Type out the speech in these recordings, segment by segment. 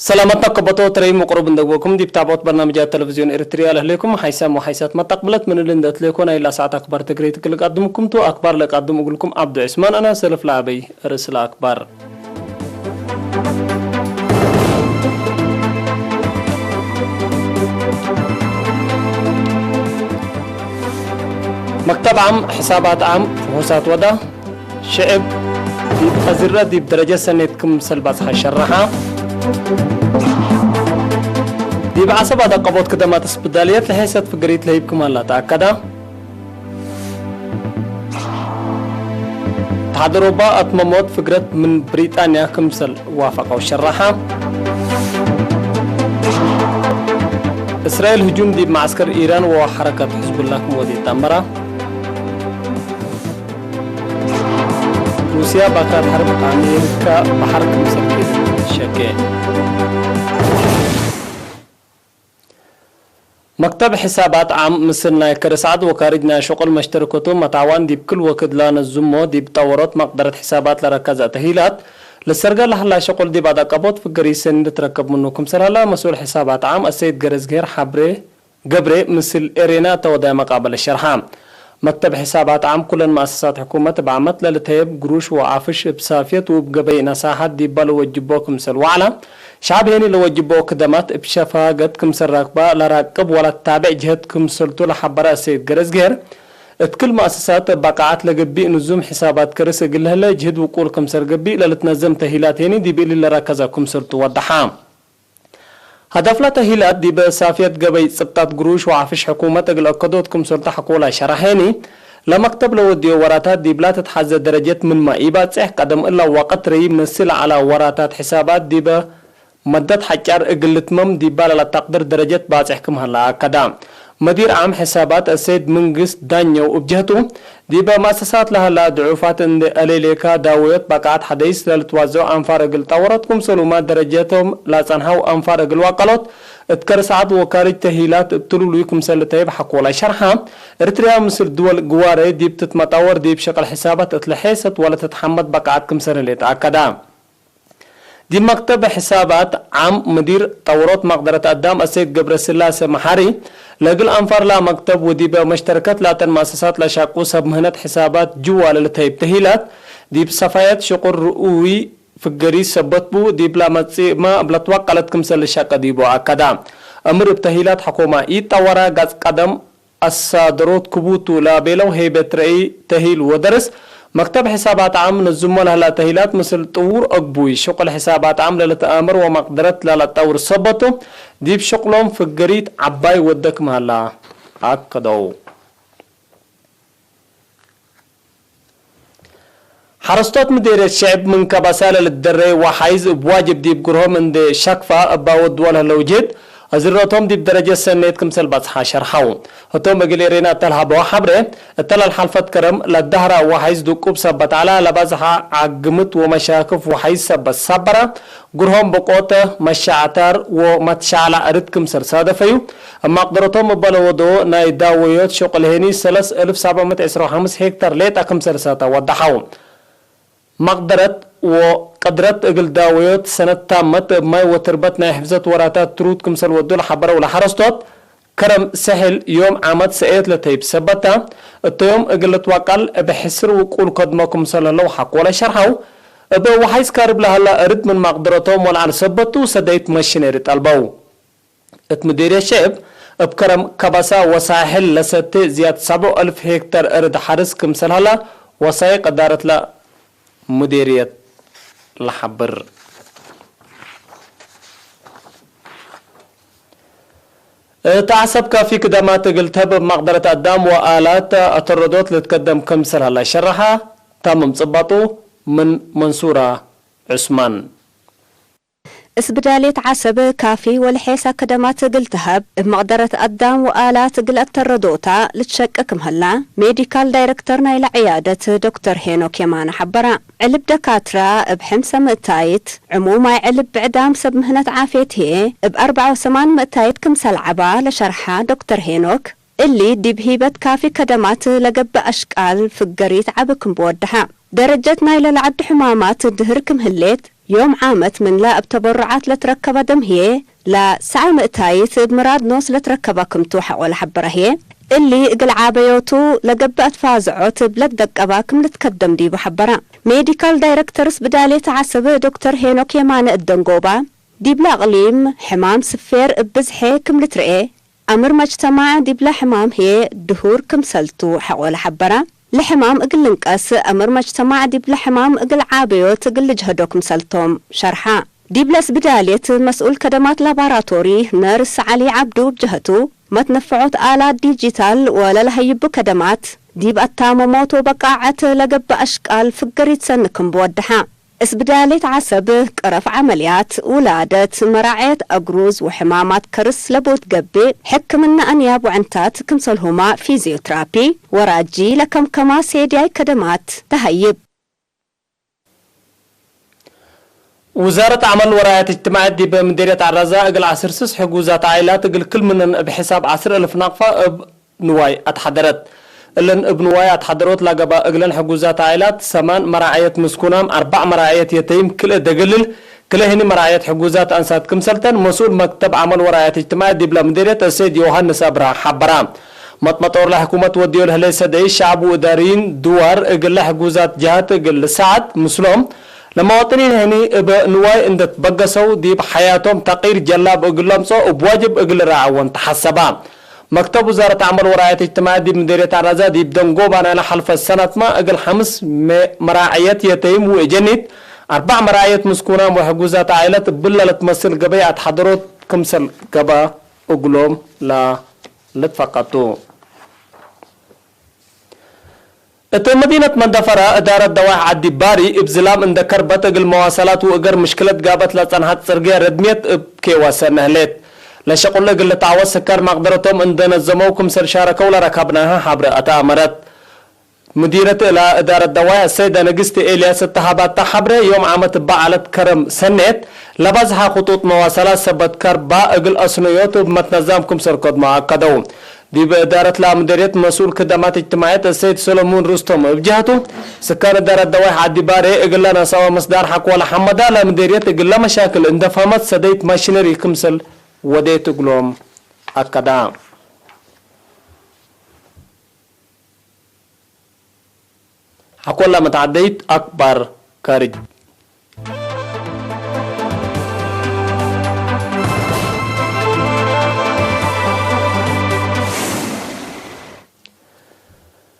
ሰላማትና ከበቶ ትረይ ምቕሩብ እንደግበኩም ዲብ ታቦት በርናምጃት ቴሌቪዝዮን ኤርትርያ ለህሌኩም ሓይሳም ወሓይሳት መጣቅብለት ምንል እንደትሌኮ ናይ ላ ሰዓት ኣክባር ትግረይ ትክልቅ ኣድምኩምቱ ኣክባር ለቃድም እግልኩም ዓብዱ ዑስማን ኣና ሰልፍ ለኣበይ ርእስ ለኣክባር። መክተብ ዓም ሕሳባት ዓም ፍሑሳት ወዳ ሽዕብ ዲብ ቀዚረ ዲብ ደረጀ ሰኔት ክምሰል ባጽሓ ሸረሓ። ዲብ ዓሰብ ኣዳቀቦት ክደማት ስብዳልየት ለሔሰት ፍግሪት ለሂብክም ኣላ ተኣከዳ። ተሓደሮባ ኣትመሞት ፍግረት ምን ብሪጣንያ ክምሰል ዋፈቀው ሸረሓ። እስራኤል ህጁም ዲብ መዓስከር ኢራን ወሓረከት ሕዝቡላ ክም ወዴት ኣመራ። ሩስያ ባካት ሐርብ ኣሜሪካ ባሕር ክምሰል ሸኬ። መክተብ ሕሳባት ዓም ምስል ናይ ከረሳዕት ወካሪጅ ናይ ሸቁል መሽተርከቱ መታዋን ዲብ ክል ወክድላ ነዙሞ ዲብ ጠወሮት መቅደረት ሕሳባት ለረከዘ ተሂላት ለሰርገ ለህላ ሸቁል ዲብ ኣዳቀቦት ፍገሪ ሰኒ ልትረከብ ምኑ ክምሰል ሀላ መስኡል ሕሳባት ዓም ኣሰይድ ገረዝግሄር ሓብሬ ገብሬ ምስል ኤሬና እተ ወዳይ መቃበለ ሸርሓ። መክተብ ሕሳባት ዓም ኩለን መኣሰሳት ሕኩመት እብ ዓመት ለልተየብ ግሩሽ ወዓፍሽ እብ ሳፍየት ውብ ገበይ ነሳሓት ዲባ ለወጅቦ ክምሰል ዋዕላ ሸዓብ ሄኒ ለወጅቦ ክደማት እብ ሸፋገት ክምሰል ራክባ ለራቅብ ወለታብዕ ጅሀት ክምሰልቱ ለሓበረ እሰይድ ገረዝግሄር እት ክል መኣሰሳት እብ ባቃዓት ለገብእ ንዙም ሕሳባት ከርስ እግል ለህለ ጅህድ ውቁል ክምሰል ገብእ ለልትነዘም ተሂላት ሄኒ ዲብ እሊ ለረከዘ ክምሰልቱ ወደሓ። ሀደፍላ ተሂላት ዲበ ሳፍየት ገበይ ጽብጣት ግሩሽ ወዓፍሽ ሕኩመት እግል አከዶት ክምሰልቱ ሐኮላ ሸረሐኒ፣ ለመክተብ ለወድዮ ወራታት ዲብላ ትትሓዘ ደረጀት ምንማ ኢባጽሕ ቀደም እላ ዋቀት ረይብ ነሲ ለዓላ ወራታት ሕሳባት ዲበ መደት ሐጫር እግል ልትመም ዲባ ለለታቅድር ደረጀት ባጽሕ ክም ሀላ አከዳ። መዲር ዓም ሕሳባት አሰይድ ምንግስት ዳኘው እብ ጀህቱ፣ ዲበ መአሰሳት ለሀላ ድዑፋት እንዴ አሌሌካ ዳወዮት ባቃዓት ሐደይስ ለልትዋዘው አንፋር እግል ጣወረት ክምሰሉማ ደረጀቶም ላጸንሐው አንፋር እግል ዋቀሎት እት ከርሰዓት ወካሪጅ ተሂላት እብ ትሉሉይ ክምሰል ልተይብ ሐኮላይ ሸርሓ። ኤርትርያ ምስል ድወል ግዋረ ዲብ ትትመጣወር ዲብ ሸቅል ሕሳባት እት ለሐሰት ወለትትሐመድ ባቃዓት ክምሰል ህሌት አከዳ። ዲብ መክተብ ሕሳባት ዓም ምዲር ጠውሮት መቅደረት አዳም አሰይድ ገብረስላሰ መሓሪ፣ ለእግል አንፋር ለአመክተብ ወዲበ መሽተርከት ላተን መአሰሳት ለሻቁ ሰብ ምህነት ሕሳባት ጅዋ ለልተይብ ተሂላት፣ ዲብ ሰፋየት ሽቁር ርኡይ ፍገሪ ሰበት ቡ፣ ዲብላ መጺእማ እብ ለትዋቀለት ክምሰል ልሻቀ ዲቡ አከዳ። እምር እብ ተሂላት ሐኮማ ኢጠወራ ጋጽ ቀደም አሳደሮት ክቡቱ ላቤለው ሄበት ረኢ ተሂል ወደርስ፣ መክተብ ሕሳባት ዓም ነዝሞ ለህላ ተሂላት ምስል ጥውር አግቡይ ሽቁል ሕሳባት ዓም ለልትአምር ወመቅደረት ለለጠውር ሰበቱ፣ ዲብ ሽቁሎም ፍግሪት ዓባይ ወደክ መህላ አከደው። ሐረስቶት ምዴርየት ሽዕብ ምን ከባሳ ለልትደረይ ወሓይዝ እብ ዋጅብ ዲብ ግርሆም እንዴ ሸክፋ እባ ወድዋ ለህለው ጅህድ፣ አዝረቶም ዲብ ደረጀት ሰኔት ክምሰል ባጽሓ ሸርሐው። ህቶም እግል ኤሬና እተ ለሀበዋ ሐብሬ፣ እተ ለልሓልፈት ከረም ለዳህራ ወሓይዝ ድቁብ ሰበት ዐላ ለባዝሓ ዓግምት ወመሻክፍ ወሓይዝ ሰበት ሳበራ፣ ግርሆም ብቆተ መሻዕታር ወመትሻዕላ እርድ ክምሰል ሳደፈዩ፣ እብ መቅደረቶም እበ ለወደዎ ናይ ዳወዮት ሸቁል ሄኒ ሰለስ እልፍ ሳብዕ ምእት ዕስራ ወሐምስ ሄክታር ሌጣ ክምሰል ሳተ ወደሐው። መቅደረት ወቅድረት እግል ዳወዮት ሰነት ታመት እብ ማይ ወትርበት ናይ ሕፍዘት ወራታት ትሩት ክምሰል ወዱ ለሐበረው ለሐረስቶት፣ ከረም ሰሕል ዮም ዓመት ሰእየት ለተይብ ሰበታ፣ እተ ዮም እግል ልትዋቃል እብ ሕስር ውቁል ከድሞ ክምሰል ህለው ሐቆለ ሸርሐው፣ እብ ወሓይዝ ካርብ ለሀላ እርድ ምን መቅደረቶም ወለዐል ሰበቱ ሰደይት መሽነሪ ጠልበው። እት ምዴርየት ሸዕብ እብ ከረም ከበሳ ወሳሕል ለሰቴ ዝያድ ሰብዑ እልፍ ሄክተር እርድ ሐርስ ክምሰል ሀላ ወሳይቅ እዳረትለ ምዴርየት ለሐብር። እት ዐሰብ ካፊ ክደማት እግል ተህብ እብ መቅደረት አዳም ወአላት አተረዶት ልትከደም ክምሰል ሀላ ሸረሐ። ታምም ጽባጡ ምን መንሱራ ዑስማን። እስብዳልየት ዐሰብ ካፊ ወለሔሳ ከደማት እግል ተሀብ እብ መቅደረት አዳም ወአላት እግል አተረዶታ ልትሸቀ ክም ሀላ ሜዲካል ዳይረክተር ናይላ ዕያደት ዶክተር ሄኖክ የማነ ሐበራ። ዕልብ ደካትራ እብ ሕምሰ ምእታይት፣ ዕሙማይ ዕልብ ብዕዳም ሰብ ምህነት ዓፍየት ህዬ እብ አርብዓ ወሰማን ምእታይት ክምሰል ዐባ ለሸርሓ ዶክተር ሄኖክ፣ እሊ ዲብ ሂበት ካፊ ከደማት ለገብእ አሽቃል ፍገሪት ዐቢ ክም ብወደሐ። ደረጀት ናይ ለለዓዲ ሕማማት ድህር ክም ህሌት፣ ዮም ዓመት ምንላ እብ ተበሩዓት ለትረከባ ደምህዬ፣ ላ ሰዓ ምእታይት እብ ምራድ ኖስ ለትረከባ ክምቱ ሐቆለ ሐበራህዬ፣ እሊ እግል ዓበዮቱ ለገብአት ፋዝዖት እብ ለትደቀባ ክም ልትከደም ዲቡ ሐበራ። ሜዲካል ዳይረክተርስ ብዳሌት ዓሰብ ዶክተር ሄኖክ የማነ እደንጎባ፣ ዲብላ እቅሊም ሕማም ስፌር እብ ብዝሐ ክም ልትርኤ፣ አምር መጅተማዕ ዲብለ ሕማም ህዬ ድሁር ክምሰልቱ ሐቆለ ሐበራ። ለሕማም እግል ልንቀስ አምር መጅተማዕ ዲብለ ሕማም እግል ዓበዮት እግል ልጅሀዶ ክምሰልቶም ሸርሓ። ዲብለ ስብዳልየት መስኡል ከደማት ላባራቶሪ ነርስ ዓሊ ዓብዱ እብ ጀሀቱ፣ መትነፈዖት አላት ዲጂታል ወለለሀይቡ ከደማት፣ ዲብ አታመሞት ወበቃዐት ለገብእ አሽቃል ፍገር ይትሰኒ ክም ብወደሓ። እስብዳሌት ዓሰብ፣ ቅረፍ ዓመልያት፣ ውላደት፣ መራዕየት አግሩዝ ወሕማማት ከርስ ለቦት ገብእ፣ ሕክምና አንያብ ወዕንታት ክምሰልሁማ ፊዚዮትራፒ ወራጂ ለከምከማ ሴድያይ ከደማት ተሀይብ። ውዛረት አመል ወራየት እጅትማዕየት ዲብ ምዴርየት አራዛ እግል አስር ስስ ሕጉዛት ዓኢላት እግል ክል ምነን እብ ሕሳብ አስር እልፍ ናቅፋ እብ ንዋይ አትሓደረት። እለን እብ ንዋይ አትሓደሮት ላገባ እግለን ሕጉዛት ዓኢላት ሰማን መራዕየት ምስኩናም፣ አርባዕ መራዕየት የተይም፣ ክልኤ ደገልል፣ ክልኤ ህኒ መራዕየት ሕጉዛት አንሳት ክምሰልተን መስኡል መክተብ አመል ወራየት እጅትማዕየት ዲብላ ምዴርየት አሰይድ ዮሃንስ አብርሃ ሐበራ። መጥመጦር ለሕኩመት ወድዮ ለህሌ ሰደይ ሸዕብ ወእዳርይን ድዋር እግለ ሕጉዛት ጀሃት እግል ሰዓት ምስሎም ለመዋጥኒን ህኒ እብ ንዋይ እንደትበገሰው ዲብ ሐያቶም ተቂር ጀላብ እግል ለምጾ እብ ዋጅብ እግል ረዓወን ተሐሰባ። መክተብ ውዛረት አመል ወራየት እጅትማዕየት ዲብ ምዴርየት አራዛ ዲብ ደንጎባ ናይ ለሐልፈ ሰናትማ እግል ሐምስ መ-፣ መራዕየት የተይም ወእጀኒት፣ አርባዕ መራዕየት ምስኩናም ወሕጉዛት ዓኢለት እብለ ለትመስል ገበይ አትሓደሮት ክምሰል ገባ እግሎም ላ ልትፈቀቱ። እት መዲነት መንደፈራ እዳረት ደዋሕ ዓዲ ባሪ እብ ዝላም እንደ ከርበት እግል መዋሰላት ወእገር ምሽክለት ጋበት ለጸንሐት ጽርግያ ረድምየት እብ ኬዋሰ ነህሌት። ለሸቁል እግል ልትዓወት ስካር ማቅደረቶም እንደ ነዘመው ክምሰል ሻረከው ለረካብናሃ ሐብረ አተአመረት። ሙዲረት እላ እዳረት ደዋሕ ሰይደ ንግስቲ ኤልያስ እተሃባታ ሐብረ ዮም ዓመት በዓለት ከረም ሰኔት ለባዝሐ ክጡጥ መዋሰላት ሰበት ከርባ እግል አስነዮት እብ መትነዛም ክምሰል ከድሞ አከደው። ዲብ እዳረት ለአምደርየት መስኡል ክደማት እጅትማዕየት እሰይድ ሰሎሙን ሩስቶም እብ ጀህቱ፣ ስካን እዳረት ደዋይሕ ዓዲ ባሬ እግለ ነሳዋ ምስዳር ሐቆለ ሐመዳ ለምደርየት እግለ መሻክል እንደ ፈህመት ሰደይት ማሽነሪ ክምሰል ወዴት እግሎም አከዳ። ሐቆላ መትዓደይት አክባር ካርጅ።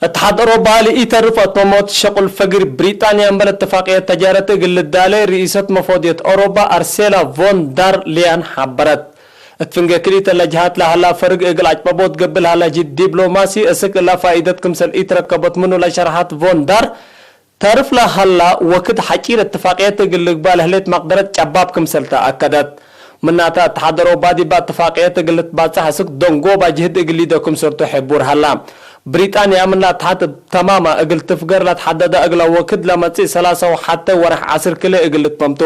እትሓድ ኦሮባ ለኢተርፍ አትመሞት ሸቁል ፈግር ብሪጣንያ እምበል እትፋቅየት ተጃረት እግል ልዳለ ርኢሰት መፎድየት ኦሮባ አርሴላ ቮን ዳር ሊያን ሓበረት። እት ፍንጌ ክልኢተ ለጅሃት ለሀላ ፈርግ እግል አጭበቦት ገብእ ለሀላ ጅህድ ዲብሎማሲ እስክ እላ ፋኢደት ክምሰል ኢትረከቦት ምኑ ለሸርሐት ቮን ዳር ተርፍ ለሀላ ወክድ ሐጪር እትፋቅየት እግል ልግባእ ለህሌት መቅደረት ጨባብ ክምሰል ተአከደት። ምናተ እትሓደሮ ባዲባ እትፋቅየት እግል ልትባጽሕ እስክ ደንጎባ ጅህድ እግል ሊደ ክምሰልቱ ሕቡር ሀላ። ብሪጣንያ ምና እትሓት እብ ተማማ እግል ትፍገር ለትሓደዳ እግላ ወክድ ለመጽእ ሰላሳ ወሓተ ወርሕ ዓስር ክልኤ እግል ልትመምቱ።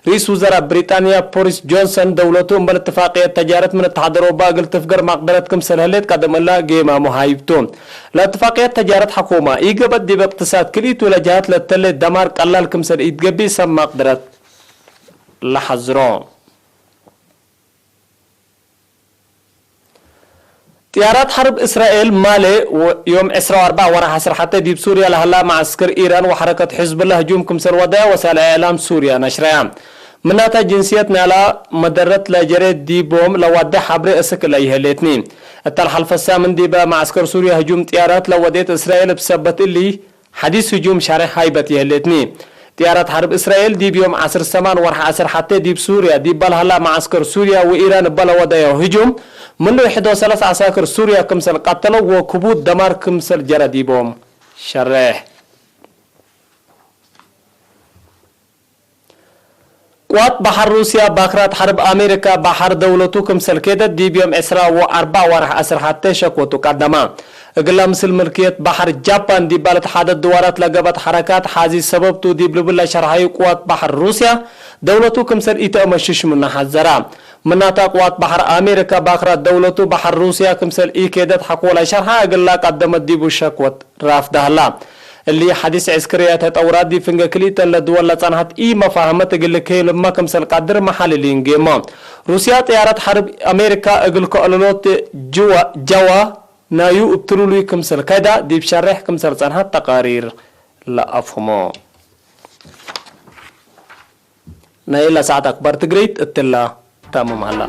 ርኢስ ውዘራ ብሪጣንያ ቦሪስ ጆንሰን ደውለቱ እምበል እትፋቅየት ተጃረት ምን እትሓደሮ እባ እግል ትፍገር ማቅደረት ክምሰል ህሌት ቀደም እላ ጌማሙ ሃይብቱ። ለእትፋቅየት ተጃረት ሐኩማ ኢገበት ዲብ እቅትሳድ ክልኢቱ ለጀሃት ለተሌ ደማር ቀላል ክምሰል ኢትገቢ ሰብ ማቅደረት ለሐዝሮ። ጥያራት ሐርብ እስራኤል ማሌ ወ-፣ ዮም ዕስራ ወአርባዕ ወርሕ ዐስር ሐተ ዲብ ሱርያ ለሀላ መዓስከር ኢራን ወሐረከት ሕዝብላ ህጁም ክምሰል ወደያ ወሳልዕ እዕላም ሱርያ ነሽረያ። ምናታ ጅንስየት ናላ መደረት ለጀሬ ዲቦም ለዋደ ሐብሬ እስክ ለይሀሌትኒ። እታ ለሐልፈ ሳምን ዲበ መዓስከር ሱርያ ህጁም ጥያራት ለወዴት እስራኤል እብ ሰበት እሊ ሐዲስ ህጁም ሻሬሕ ሃይበት ይህሌትኒ። ጥያራት ሐርብ እስራኤል ዲብ ዮም ዐስር ሰማን ወርሕ ዐስር ሐቴ ዲብ ሱርያ ዲብ በልሃላ መዓስከር ሱርያ ወኢራን እበ ለወደዮ ህጁም፣ ምሉ ይሕዶ ሰለስ ዐሳክር ሱርያ ክምሰል ቀተለው ወክቡድ ደማር ክምሰል ጀረ ዲቦም ሸሬሕ። ቅዋት በሐር ሩስያ ባክራት ሐርብ አሜሪካ በሐር ደውለቱ ክምሰል ኬደት ዲብ ዮም ዕስራ ወአርባዕ ወርሕ ዐስር ሐቴ ሸኮቱ ቀደማ። እግላ ምስል ምልክየት በሐር ጃፓን ዲባለት ሐደት ድዋራት ለገበት ሐረካት ሐዚ ሰበብቱ ዲብ ልብል ለሸርሐዩ ቅዋት በሐር ሩስያ ደውለቱ ክምሰል ኢተአመሽሽ ምኑ ሐዘራ። ምናታ ቅዋት በሐር አሜሪካ ባክራት ደውለቱ በሐር ሩስያ ክምሰል ኢኬደት ሐቆ ለሸርሐ እግላ ቀደመት ዲቡ ሸኮት ራፍዳህላ። እሊ ሓዲስ ዕስክርያ ተጠውራ ዲፍንገ ክሊተን ለድወላ ጸንሐት ኢ መፋህመት እግል ከይልማ ክምሰል ቃድር መሓልል ይንጌማ። ሩስያ ጥያራት ሓርብ ኣሜሪካ እግል ከዕልሎት ጅዋ- ጃዋ ናዩ እብትሉሉይ ክምሰል ከዳ ዲብ ሸርሕ ክምሰል ጸንሐት ተቃሪር ለኣፍሞ። ናይ ላ ሰዓት ኣክባር ትግርይት እትላ ታምም ኣላ።